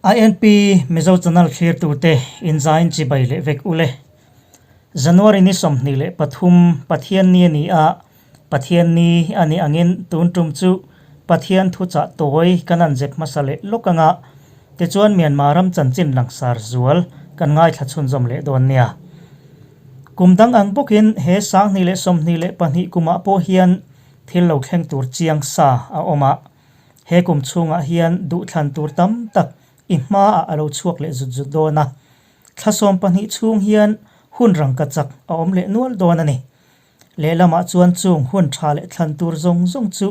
INP Mizo Channel thlirtute inzain chibai leh vek ule. January ni 23 Pathianni a ni a, Pathianni a nih angin tun tum chu Pathian thuchah tawi kan an zep hmasa leh lawk anga tichuan Myanmar ram chanchin langsar zual kan ngaithla chhunzawm leh dawn nia. Kum dang ang bawkin he 2022 kumah pawh hian thil lo thleng tur chiang sa a awm a. He kum chhungah hian duhthlan tur tam tak i hmaah a lo chhuak leh zut zut dawn a. Thla 12 chhung hian hun rangka chak a awm leh nual dawn a ni. Lehlamah chuan chung hun tha leh thlan tur zawng zawng chu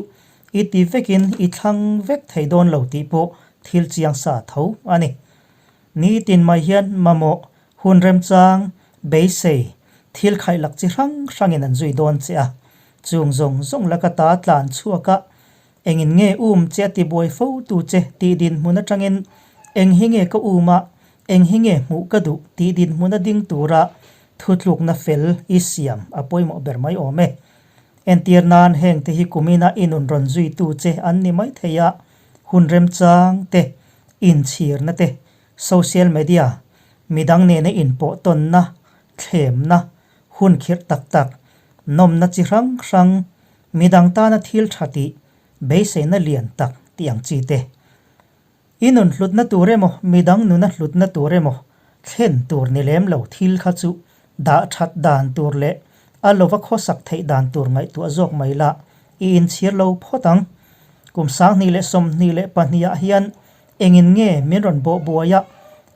i ti vekin i thlang vek thei dawn lo tih pawh thil chiang sa tho a ni. Nitin mai hian mamawh, hun remchang, beisei, thil khaihlak chi hrang hrangin an zui dawn che a. Chung zawng zawng laka ta tlan chhuak a, engin nge um che a tibuai fo tu che tih dinhmun atangin eng hi nge ka um a, eng hi nge hmuh ka duh tih dinhmun a ding tura Thutlukna fel i siam a pawimawh ber mai awm e. Entir nan heng te hi kumina i nun rawn zuitu che an ni mai thei a, hun remchang te, inchhirna te, social media, midang nena inpawh tawnna, thlemna, hun khirh tak tak, nawmna chi hrang hrang, midang tana thil tha tih, beiseina lian tak tih ang chi te. I nun hlutna tur emaw, midang nuna hlutna tur emaw thlen tur ni lem lo thil kha chu dah that dan tur leh a lova khawsak theih dan tur ngaihtuah zawk mai la, i inchhir lo phawt ang. Kum 2022 ah hian engin nge min rawn bawh buai a,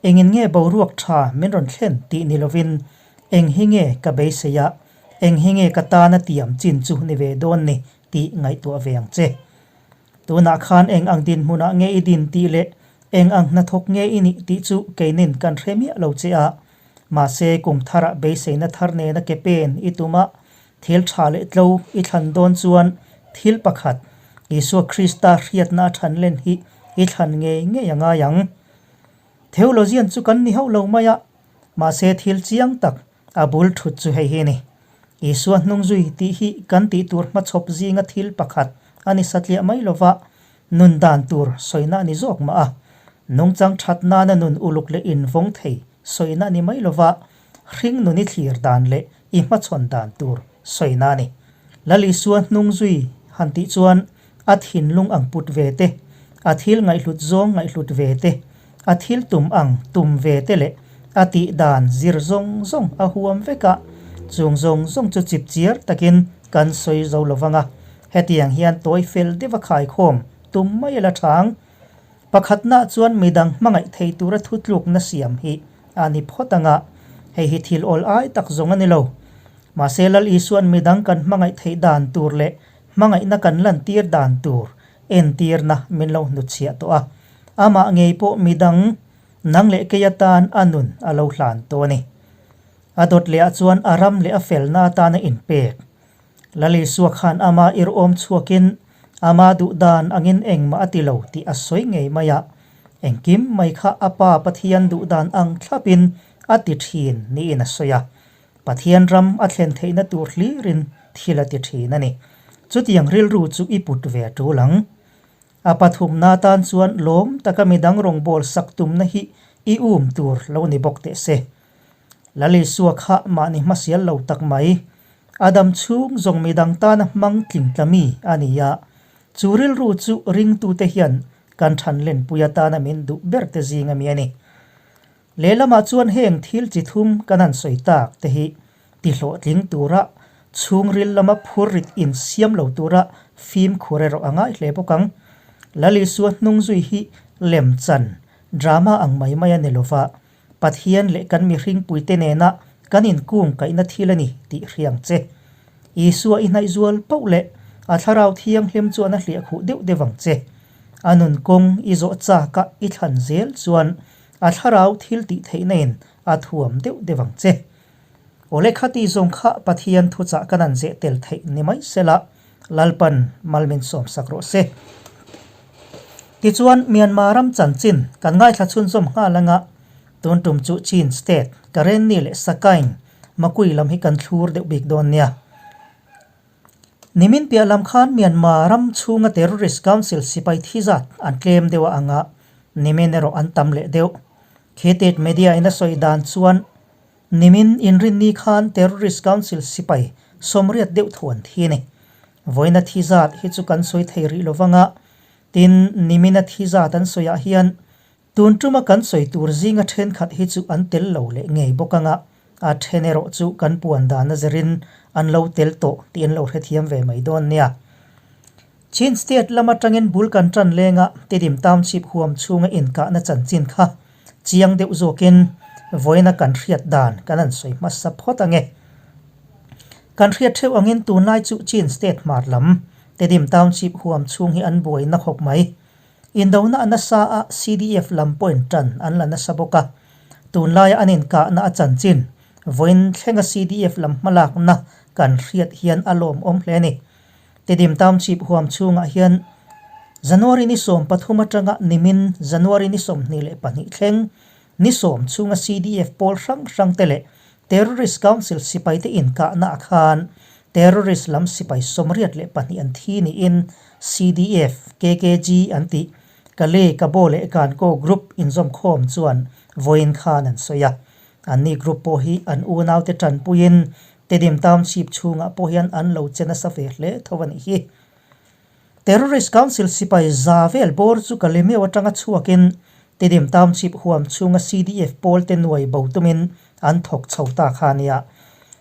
engin nge boruak tha min rawn thlen tih ni lovin eng hi nge ka beisei a, eng hi nge ka tana tiam chin chu ni ve dawn ni tih ngaihtuah ve ang che. Tunah khan eng ang dinhmunah nge i din tih leh eng ang hnathawk nge i nih tih chu keinin kan hre miah lo che a. Mahse, kum tharah beiseina thar nena ke pen i tum a, thil tha leh tlo i thlan dawn chuan thil pakhat, Isua Krista hriatna a than len hi i thlan ngei ngei a ngai ang. Theologian chu kan ni hauh lo mai a, mahse thil chiang tak a bul thut chu hei hi a ni. Isua hnungzui tih hi kan tih tur hmachhawp zinga thil pakhat a ni satliah mai lova, nun dan tur sawina a ni zawk mah a. Nungchang that nana nun uluk leh invawng thei sawina a ni mai lova, hring nun i thlir dan leh i hmachhawn dan tur sawina a ni. Lal Isua hnungzui han tih chuan a thinlung ang put ve te, a thil ngaihhlut zawng ngaihhlut ve te, a thil tum ang tum ve te leh a tih dan zir zawng zawng a huam vek a, chung zawng zawng chu chip chiar takin kan sawi zo lo vang a, hetiang hian tawi fel deuh a khaikhawm tum mai a la thang. Pakhatnaah chuan midang hmangaih thei tura thutlukna siam hi a ni phawt ang a, hei hi thil awl ai tak zawng a ni lo. Mahse Lal Isua'n midang kan hmangaih theih dan tur leh hmangaihna kan lantir dan tur entirna min lo hnutchhiah tawh a, amah ngei pawh midang nang leh kei atan a nun a lo hlan tawh a ni. A dawt leh ah chuan a ram leh a felna atana inpek. Lal Isua khan ama irhawm chhuakin ama duh dan angin engmah a ti lo tih a sawi ngei mai a, engkim mai kha a Pa Pathian duh dan ang thlapin a ti thin niin a sawi a. Pathian ram a thlen theihna tur hlirin thil a ti thin a ni. Chutiang rilru chu i put ve a tul ang. A pathumna atan chuan lawm taka midang rawngbâwl sak tumna hi i um tur lo ni bawk teh se. Lal Isua kha mahni hmasial lo tak mai, a dam chhung zawng midang tana hmang tling tla mi a ni a, chu rilru chu ringtute hian kan than lenpui atana min duh ber te zing a mi a ni. Lehlamah chuan heng thil chi thum kan han sawi tak te hi tihlawhtling tura chhungril lama phurrit insiam lo tura fimkhur erawh a ngai hle bawk ang. Lal Isua hnungzui hi lemchan, drama ang mai mai a ni lova, Pathian leh kan mihringpuite nena kan inkung kaihna thil a ni tih hriang che. Isua i hnaih zual pauh leh a thlarau thianghlim chuan a hliahkhuh deuh deuh ang che. A nun kawng i zawh chaka i thlan zel chuan A thlarau thil tih theihna in a thuam deuh deuh ang che. Awle khati zawng kha Pathian thuchah kan an zeh tel theih ni mai sela, Lalpan mal min sawm sak rawh se. Tichuan Myanmar ram chanchin kan ngaithla chhunzawm nghal anga tun tum chu Chin State, Karenni leh Sakaing Makui lam hi kan thlur deuh bik dawn nia. Nimin piah lam khan Myanmar ram chhunga Terrorist Council sipai thi zat an tlem deuh a anga. Nimin erawh an tam leh deuh. Khitit media in a sawi dan chuan nimin inrinni khan Terrorist Council sipai 80 deuh thu an thi a ni. Vawiina thi zat hi chu kan sawi thei rih lovang a, tin nimina thi zat an sawiah hian Tun tuma kan sawi tur zinga thenkhat hi chu an tel lo leh ngei bawk anga, a then erawh chu kan puan dan a zirin an lo tel tawh tih an lo hrethiam ve mai dawn nia. Chin State lam atangin bul kan tan lenga Tedim Township huam chhunga inkahna chanchin kha chiang deuh zawkin vawiina kan hriat dan kan han sawi hmasa phawt ange. Kan hriat theuh angin tunlai chu Chin State hmar lam Tedim Township huam chhung hi an buaina khawp mai. Indona a nasa a, CDF lam pawhin tan an la nasa bawk a. Tunlaia an inkahna a chanchin, vawiin thlenga CDF lam hmalakna kan hriat hian a lawmawm hle a ni. Tedim Township huam chhungah hian January ni 13 atanga nimin January ni 22 thleng ni sawm chhunga CDF pawl hrang hrang te leh Terrorist Council sipaite inkahnaah khan Terrorist lam sipai 82 an thi niin CDF, KKG an tih Kale, Kabo leh Kanko group inzawmkhawm chuan vawiin khan an sawi a. Anni group pawh hi an unaute tanpuiin Tedim Township chhungah pawh hian an lo che nasa ve hle tho a nih hi. Terrorist Council sipai za vel bawr chu Kalemeu atanga chhuakin Tedim Township huam chhunga CDF pawlte nuai bo tumin an thawk chho ta kha a nia.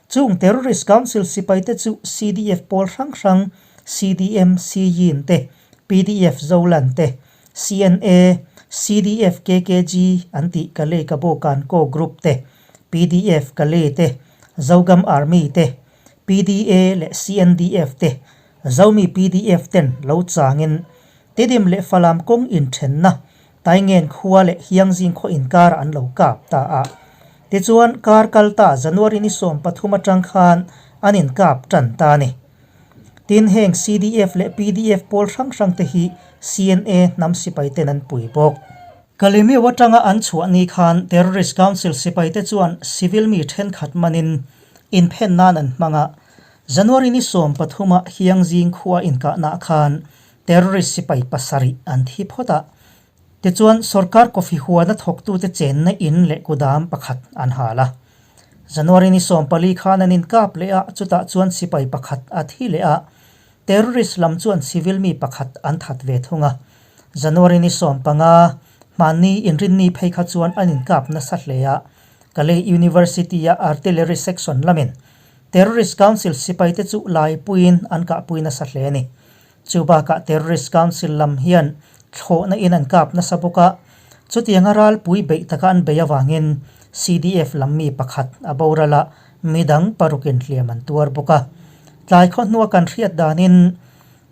Chung Terrorist Council sipaite chu CDF pawl hrang hrang CDM, CYIN te, PDF Zolan te, CNA, CDF KKG an tih Kalay Kabo Kanko Group te, PDF Kalay te, Zogam Army te, PDA leh CNDF te, Zomi PDF ten lo changin Tedim leh Falam kawng inthenna Taingen khua leh Hiangzing khaw inkarah an lo kap ta a. Tichuan, kar kal ta January ni 13 atang khan an inkap tan ta a ni. Tin, heng CDF leh PDF pawl hrang hrang te hi CNA hnam sipai ten an pui bawk. Kalemeu atanga an chhuah ni khan Terrorist Council sipai te chuan civil mi thenkhat manin inphen nan an hmang a. January ni 13 ah Hiangzing khua inkahnaah khan Terrorist sipai pasarih an thi phawt a, tichuan sorkar coffee huana thawktute chenna in leh kudam pakhat an hal a. January ni 14 khan an inkap leh a, chutah chuan sipai pakhat a thi leh a, terrorist lam chuan civil mi pakhat an that ve thung a. January ni 15, hmanni inrinni phei kha chuan an inkap nasa hle a, Kalay University-a Artillery Section lamin Terrorist Council sipaite chu laipuiin an kahpui nasa hle a ni. Chu bakah Terrorist Council lam hian thlawhna in an kap nasa bawk a, chutianga ralpui beih taka an bei avangin CDF lam mi pakhat a boral a, midang parukin hliam an tuar bawk a. Tlai khaw hnua kan hriat danin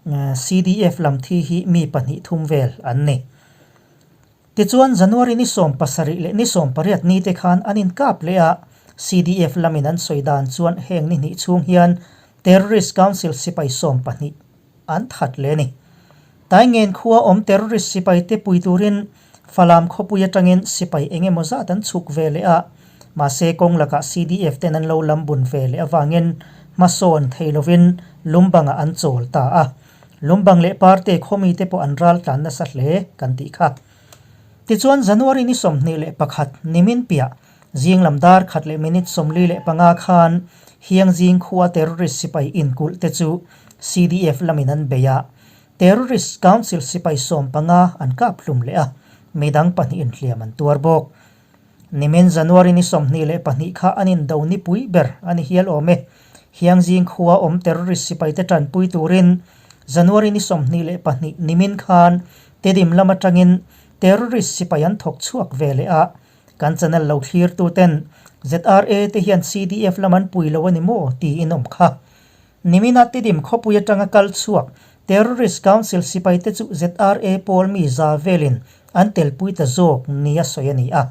CDF lam thi hi mi pahnih thum vel an ni. Tichuan January ni 17 leh ni 18 ni te khan an inkap leh a, CDF lamin an sawi dan chuan heng ni hnih chhung hian Terrorist Council sipai 12 an that leh a ni. Taingen khua awm terrorist sipai te pui turin Falam khawpui atangin sipai eng emaw zat an chhuk ve leh a, mahse kawng lakah CDF ten an lo lam bun ve leh avangin hmasawn thei lovin Lumbangah an chawl ta a. Lumbang leh Parte khawmi te pawh an ral tlan nasa hle kan tih kha. Tichuan January ni 21 nimin piah zing lam dar khat leh minute 45 khan Hiangzing khua terrorist sipai inkulh te chu CDF lamin an bei a, Terrorist Council sipai 15 an kap hlum leh a, midang pahnihin hliam an tuar bawk. Nimin January ni 22 kha an indo nipui ber a ni hial awm e. Hiangzing khua awm terrorist sipaite tanpui turin January ni 22 nimin khan Tedim lam atangin terrorist sipai an thawk chhuak ve leh a, kan channel lo thlirtuten ZRA te hian CDF lam an pui lo a ni maw tiin awm kha. Nimina Tedim khawpui atanga kal chhuak Terrorist Council sipaite chu ZRA pawl mi za velin an telpui ta zawk nia sawi a ni a.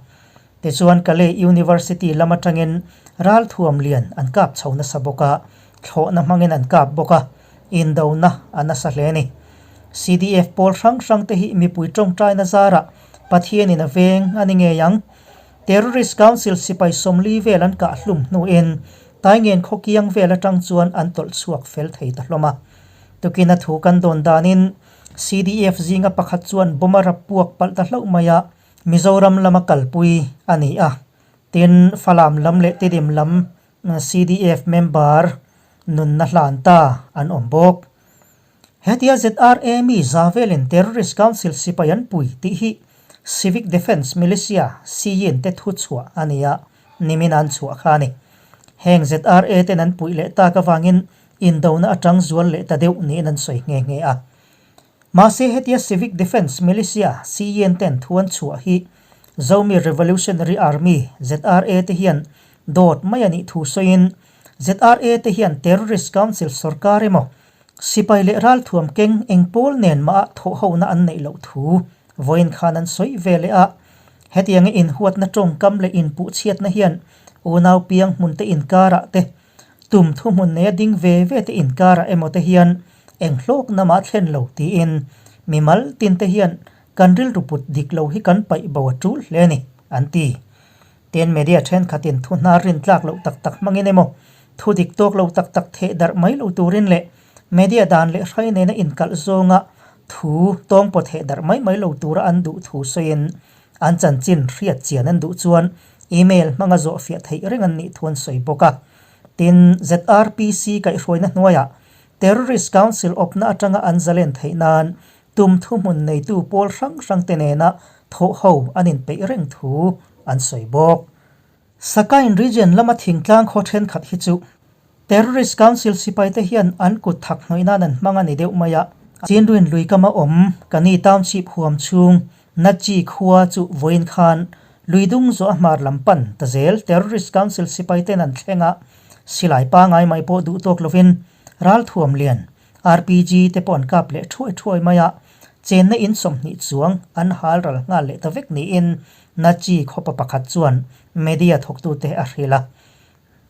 Tichuan Kalay University lam atangin ralthuam lian an kap chho nasa bawk a, thlawhna hmangin an kap bawk a, indona a nasa hle a ni. CDF pawl hrang hrang te hi mipui tawngtaina zarah Pathianin a veng a ni ngei ang. Terrorist Council sipai 40 vel an kah hlum hnuin Taingen khaw kiang vel atang chuan an tawlh chhuak fel thei ta hlawm a. Tukina thu kan dawn danin. CDF zinga pakhat chuan bomb a rap puak palh ta hlauh mai a, Mizoram lama kalpui a ni a. Tin, Falam lam leh Tidim lam CDF member nunna hlan ta an awm bawk. Hetia ZRA mi za velin Terrorist Council sipai an pui tih hi Civic Defence Militia, CYIN, te thu chhuah a ni a, nimin an chhuah kha a ni. Heng ZRA ten an puih leh tak avangin indona atang zual leh ta deuh niin an sawi nghe nghe a. Mahse hetia Civic Defence Militia, CYIN, ten thu an chhuah hi Zomi Revolutionary Army, ZRA, te hian dawt mai a nih thu sawiin ZRA te hian Terrorist Council sorkar emaw Sipai leh ralthuam keng eng pawl nen mah ah thawhhona an neih loh thu vawiin khan an sawi ve leh a. Hetianga inhuatna tawngkam leh inpuhchhiatna hian unau piang hmun te inkarah te, tum thuhmun neia ding ve ve te inkarah emaw te hian eng hlawkna mah thlen lo tiin mimal tin te hian kan rilru put dik lo hi kan paih bo a tul hle a ni, an ti. Tin, media thenkhatin thu hnar rin tlak loh tak tak hmangin emaw, thu dik tawk lo tak tak theh darh mai lo turin leh media dan leh hrai nena inkalh zawnga thu tawngpaw theh darh mai mai lo tura an duh thu sawiin an chanchin hriat chian an duh chuan email hmanga zawhfiah theih reng an nih thu an sawi bawk a. Tin, ZRPC kaihhruaina hnuaiah Terrorist Council awpna atanga an zalen theih nan Tum thuhmun neitu pawl hrang hrangte nena thawhho an inpeih reng thu an sawi bawk. Sakain region lama thingtlang khaw thenkhat hi chu Terrorist Council sipaite hian an kut thak hnawih nan an hmang a ni deuh mai a. Chinruin lui kama awm Kani Township huam chhung Nachi khua chu vawiin khan lui dung zawh a hmar lam pan ta zel Terrorist Council sipaiten an thleng a, silai pangai mai pawh duh tawk lovin ralthuam lian RPG te pawh an kap leh thuai thuai mai a, chenna in 20 chuang an hal ral nghal leh ta vek niin Nachi khawpa pakhat chuan media thawktute a hrilh a.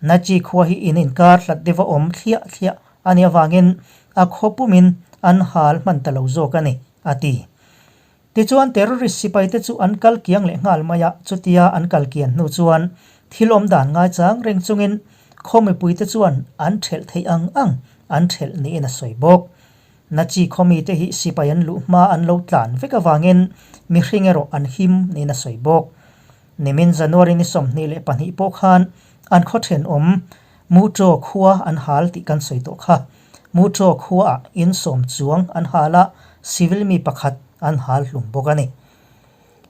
Nachi khua hi in inkar hlat deuha awm thliah thliah a nih avangin a khaw pumin an hal hman ta lo zawk a ni, a ti. Tichuan terrorist sipaite chu an kal kiang leh nghal mai a, chutia an kal kian hnu chuan thil awm dan ngaichang reng chungin khaw mipuite chuan an thelh theih ang ang an thelh niin a sawi bawk. Nachi khaw mite hi sipai an luh hma an lo tlan vek avangin mihring erawh an him niin a sawi bawk. Nimin January ni 22 pawh khan an khaw thenawm Muṭaw khua an hal tih kan sawi tawh kha. Muṭaw khuaah in sawm chuang an hal a, civil mi pakhat an hal hlum bawk a ni.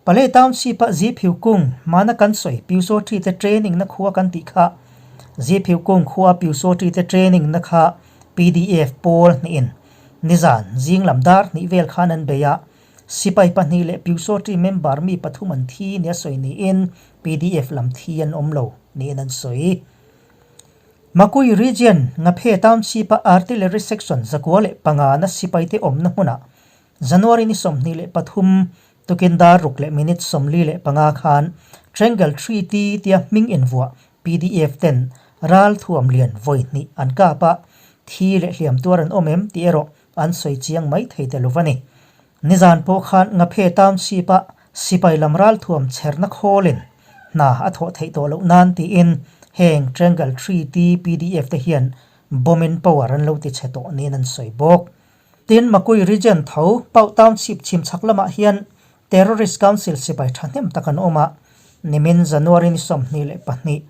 Palei Township-a Ziphiu kung hmana kan sawi Pyusawṭi te training na khua kan tih kha Ziphiu kung khua Pyusawṭi te training na kha pdf pawl hnihin nizan zing lam dar hnih vel khan an bei a, sipai pahnih leh Pyusawṭi member mi pathum an thi nia sawi niin pdf lam thi an awm lo niin an sawi. Makui Region, Ngaphe Township-a Artillery Section 105 na sipaite awmna hmunah January ni 23 tukin dar ruk leh minute 45 khan Triangle Treaty tia hming invuah pdf ten ral thuam lian vawi hnih an kap a, thi leh hliam tuar an awm em tih erawh an sawi chiang mai thei ta lo va ni. Nizan pawh khan Ngaphe Township-a sipai lam ralthuam chherna khawlin hna a thawh theih tawh loh nan tiin heng Triangle Treaty pdf te hian bomb in power an lo ti chhe tawh niin an sawi bawk. Tin, Makui Region tho Pau Township chhim chhak lamah hian Terrorist Council sipai thahnem tak an awm a, nimin January ni 22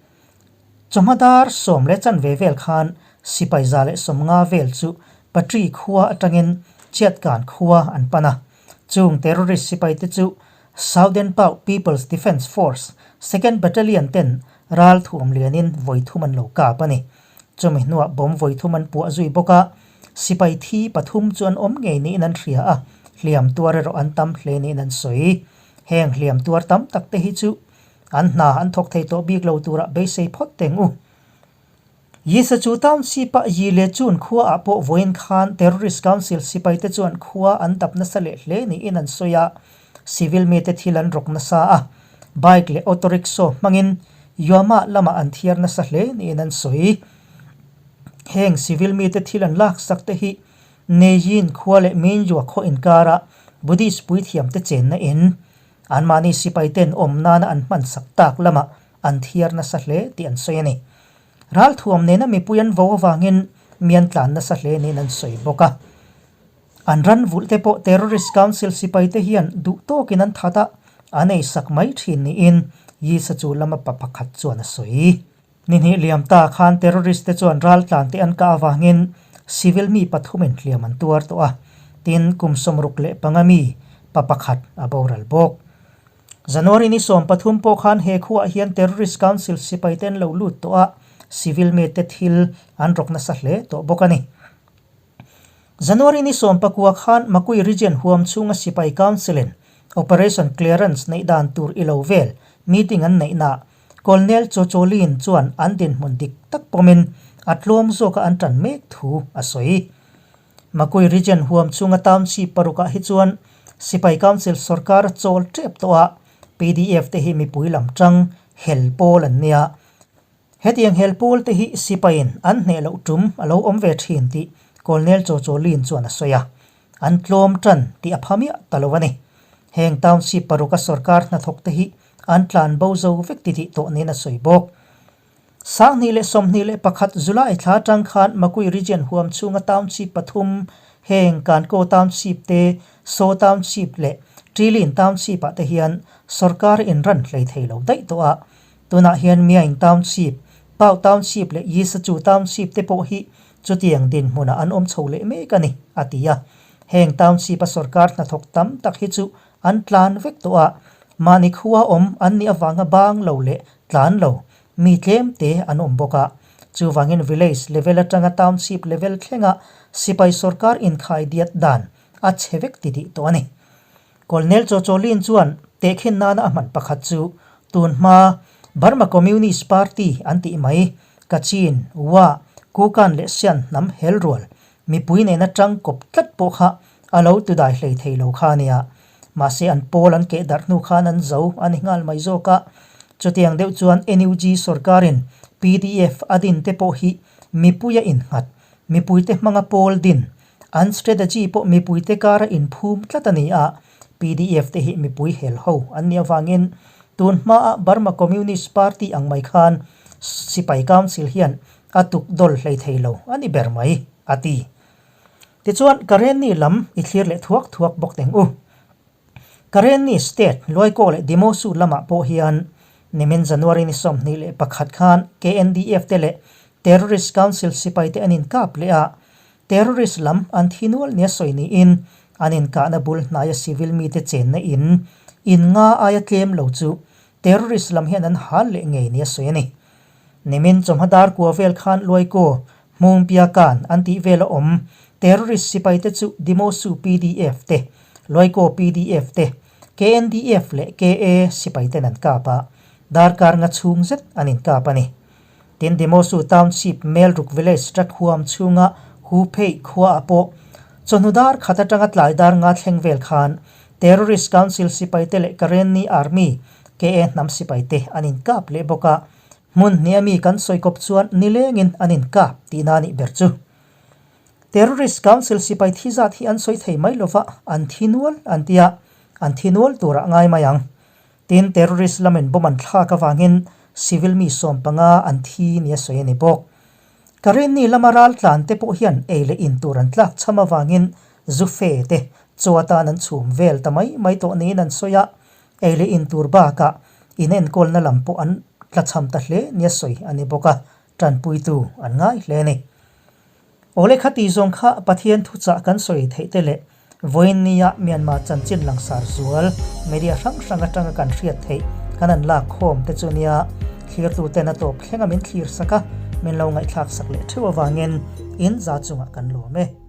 Chawhma dar sawm leh chanve vel khan sipai 150 vel chu Patri khua atangin Chiatkan khua an pan a. Chung terrorist sipai te chu Southern Pau People's Defence Force Second Battalion ten ral thuam lianin vawi thum an lo kap a ni. Chumi hnuah bomb vawi thum an puah zui bawk a, sipai thi pathum chu an awm ngei niin an hria a, hliam tuar erawh an tam hle niin an sawi. Heng hliam tuar tam tak te hi chu An hna an thawk thei tawh bik lo turah beisei phawt teng u. Yisa chu township-a Yi leh Chun khuaah pawh vawiin khan Terrorist Council sipaite chuan khua an dap nasa leh hle niin an sawi a, civil mite thil an rawk nasa a, bike leh auto rickshaw hmangin Yuama lamah an thiar nasa hle niin an sawi. Heng civil mite thil an laksak te hi Neijin khua leh Minjua khaw inkara Buddhist puithiamte chenna in Anmahni sipaiten awm nana an hman sak tak lamah an thiar nasa hle tih an sawi a ni. Ralthuam nena mipui an vo avangin mi an tlan nasa hle niin an sawi bawk a. An ran vulh te pawh Terrorist Council sipai te hian duh tawkin an that a, an ei sak mai thin niin Yisachu lama pa pakhat chuan a sawi. Ni hnih liam ta khan terrorist te chuan raltlan te an kah avangin civil mi pathumin hliam an tuar tawh a, tin kum 65 mi pa pakhat a boral bawk. January ni 13 pawh khan he khuaah hian terrorist council sipai te an lo lut tawh a, civil mi te thil an rawk nasa hle tawh bawk a ni. January ni 19 khan Makui Region huam chhunga sipai council-in Operation Clearance neih dan tur i lo vel meeting an neihnaah Colonel Cho Cho Lin chuan an dinhmun dik tak pawmin a tlawm zawka an tan mek thu a sawi. Makui Region huam chhunga township parukah hi chuan sipai council sorkar a chawl tep tawh a, PDF te hi mipui lam tang hel pawl an nia. Hetiang hel pawl te hi sipaiin an hneh loh tum a lo awm ve thin tih Colonel Cho Cho Lin chuan a sawi a, an tlawm tan tih a pha miah ta lo a ni. Heng township paruka sorkar hnathawk te hi an tlan bo zo vek ti tih tawh niin a sawi bawk. 2021 July thla atang khan Makui Region huam chhunga township pathum heng Kankaw Township te, Saw Township leh Ṭilin Township ah te hian sorkar inran hlei thei lo daih tawh a, Tunah hian Myaing Township, Pau Township leh Yisachu Township te pawh hi chutiang dinhmunah an awm chho leh mek a ni, a ti a. Heng Township-a sorkar hnathawk tam tak hi chu an tlan vek tawh a, mahni khua awm an nih avanga bang lo leh tlan lo mi tlem te an awm bawk a. Chuvangin Village level atanga Township level thlenga sipai sorkar inkhai diat dan a chhe vek titih tawh a ni. Colonel Cho Cho Lin chuan tehkhin nana a hman pakhat chu tun hma Burma Communist Party an tih mai, Kachin, Wa, Kukan leh Sian hnam hel rual mipui nena tang kawp tlat pawh kha a lo tu dai hlei thei lo kha a nia. Mahse an pawl an keh darh hnu khan an zo a ni nghal mai zawk a. Chutiang deuh chuan NUG sorkarin PDF a din te pawh hi mipuia innghat, mipuite hmanga pawl din An strategy pawh mipuite kara inphum tlat a ni a, pdf te hi mipui hel ho an nih avangin tun hmaa Burma Communist Party ang mai khan Sipai Council hian a tuk dawl hlei thei lo a ni ber mai, a ti. Tichuan, Karenni lam i thlir leh thuak thuak bawk teng u. Karenni State, Luaikaw leh Dimosu lamah pawh hian nimin January ni 21 khan KNDF te leh Terrorist Council sipaite an inkap leh a, Terrorist lam an thi nual nia sawi niin an inkahna bul hnaia civil mite chenna in in nga aia tlem lo chu terrorist lam hian an hal leh ngei nia sawi a ni. Nimin chawhma dar kua vel khan Luaikaw, Hmungpiakan an tih vela awm terrorist sipaite chu Dimosu pdf te, Luaikaw pdf te, KNDF leh KA sipaiten an kap a, darkar nga chhung zet an inkap a ni. Tin, Dimosu Township Melruk Village rat huam chhunga Huphei khuaah pawh chawhnu dar khat atanga tlai dar nga thleng vel khan Terrorist Council sipaite leh Karenni Army, KA hnam sipaite an inkap leh bawk a. Hmun hnih ami kan sawi kawp chuan nilengin an inkap tihna a nih ber chu. Terrorist Council sipai thi zat hi an sawi thei mai lova, an thi nual an tia, an thi nual turah ngai mai ang. Tin, terrorist lamin bomb an thlak avangin civil mi 15 an thi nia sawi a ni bawk. Karenni lama raltlan te pawh hian ei leh in tur an tlak cham avangin zu fe te chaw atan an chhum vel ta mai mai tawh niin an sawi a, ei leh in tur bakah inenkawlna lam pawh an tlachham ta hle nia sawi a ni bawk a, tanpuitu an ngai hle a ni. Awle khati zawng kha Pathian thuchah kan sawi theih te leh vawiin nia Myanmar chanchin langsar zual media hrang hrang atanga kan hriat theih kan an lak khawm te chu nia thlirtu ten a tawp thlenga min thlir sak a, min lo ngaihthlak sak leh theuh avangin in za chungah kan lawm e.